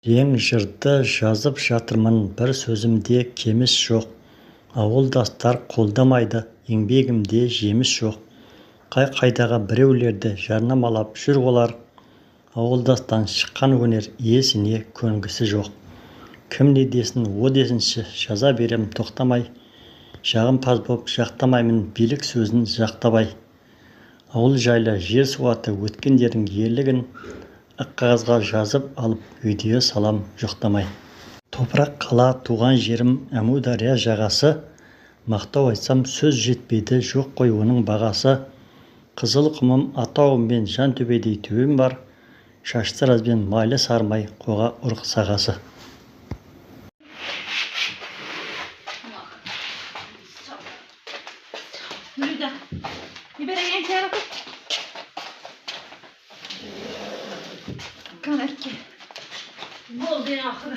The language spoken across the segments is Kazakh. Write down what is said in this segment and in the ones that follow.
Кең жырды жазып жатырмын, бір сөзімде кеміс жоқ. Ауылдастар қолдамайды, еңбегімде жеміс жоқ. Қай-қайдағы біреулерді жарнамалап жүр олар. Ауылдастан шыққан өнер иесіне көнгісі жоқ. Кім не десін, о десінші, жаза берем тоқтамай. Жағымпаз боп жақтамаймын, билік сөзін жақтабай. Ауыл жайлы жер суаты өткендердің ерлігін ақ қағазға жазып алып, үйде салам жоқтамай. Топырақ қала, туған жерім, Әмудария жағасы. Мақтау айтсам, сөз жетпейді, жоқ қой оның бағасы. Қызыл құмым, атауым мен Жантөбедей төбем бар. Шаштараз бен майлы сармай, қоға ұрық сағасы. Люда, не бери. Канакки. Болды ахыры.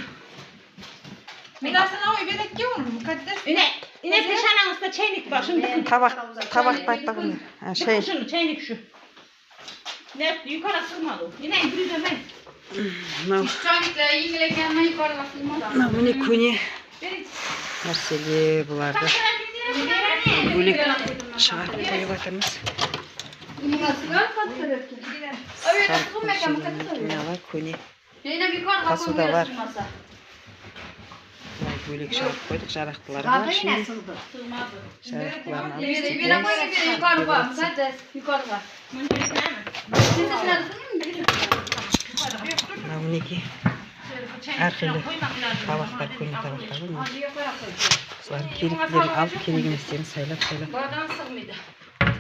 Мен sana oy berek onu mukaddes. İne, ine peşanın üstünde çaynik var. Şunu tıkın. Tabak, tabak baytaqın. Ha, şey. Şunu çaynik şu. Ne yukarı sığmadı. Yine bir de ben. Мынау мынау міне көне нәрселер, бұларды бөлек шығарып қойып жатырмыз. Мыналар көне посудалар. Былай бөлек шығарып қойдық, жарақтылары бар ішінде. Жарақтыларын алып істетеміз. Мынау мінекей әрқилі табақтар, көне табақтар ғой мынау. Осылардың керектілерін алып, керек еместерін сайлап сайлап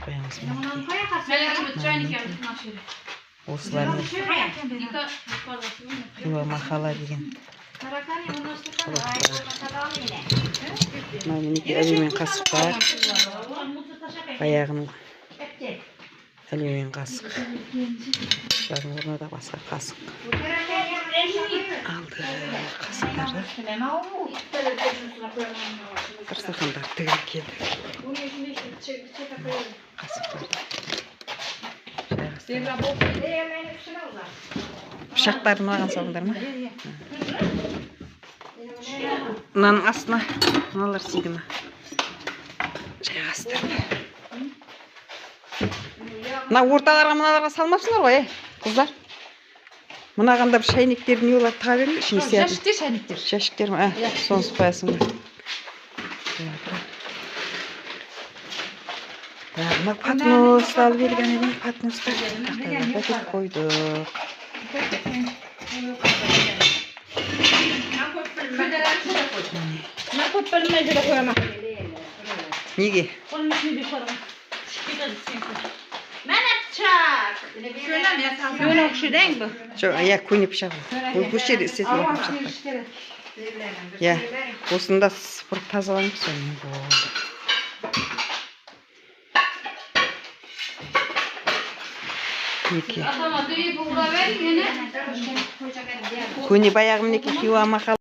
қоямыз мінекей. Осылармен Хиуа махала деген табақтар. Мынау мінекей алюмин қасықтар, баяғының алюмин қасық. Бұлардың орнына да басқа қасық алды. Қасықтарды, дастархандар тігіліп келді. Қасықтарды жайғастырып. Пышақтарын мынаған салдыңдар ма? Мынаның астына мыналар сиді ма? Жайғастырып. Мына орталарға, мыналарға салмапсыңдар ғой, е, қыздар? Мынаған да бір шайнектер не олар тыға беріңдер, ішіне сиятын. Жәшіктер, шайнектер. Жәшіктер ма? Ә, соны қоясың ба? Так, мына поднос алып келген едім, подностар тақтайларды әкеліп қойдық. Ben koyup bölünmeye de koyamam. Неге? Onun üstüne bir koyamam. Mana bıçak. Böyle okşu değil mi? Жоқ, иә, көне пышақ ол. Бұл осы жерде істетілген пышақтар. Иә, осыны да сыпырып тазалаймыз, сонымен болды. Мінекей. Көне баяғы мінекей Хиуа махал